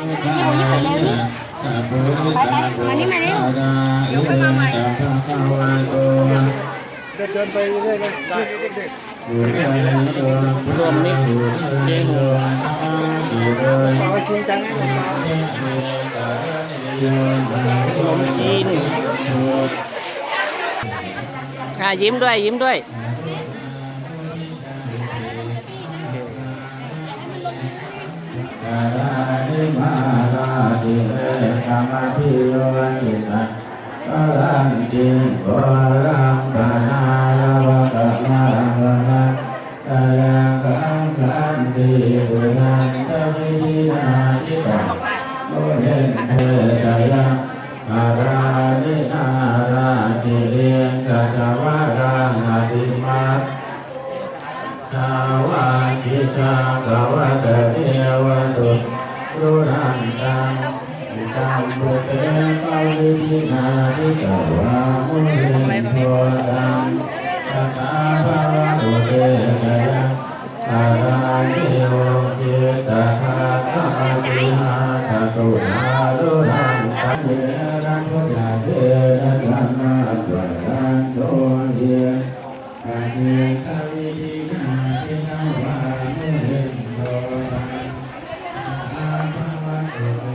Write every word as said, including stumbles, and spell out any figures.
หยิบหยิบไปแล้วนี่ ไปไป มานี่มานี่ เดี๋ยวค่อยมาใหม่ รวมมิตรเจ๊หมู ขนมจีน อ่ะ ยิ้มด้วย ยิ้มด้วย Karāni mārātirekamabhiyujjhitasabbarattiṃ, ghorampanāḷavakamakkhamathaddhayakkhaṃ, khantīsudantavidhinā jitavā munindo. Karāni mārātirekamajjhamānātimattabhūtaṃ, dāvaggicakkamasanīva sudāruṇantaṃ, mettambusekavidhinā jitavā munindo. Taṃ tejasā bhavatu te jayamaṅgalāni. Ukkhittakhaggamatihatthasudāruṇantaṃ, dhāvantiyojanapathaṅgulimālavantaṃ, iddhībhisaṅkhatamano iddhībhisaṅkhatamano, iddhībhisaṅkhatamano.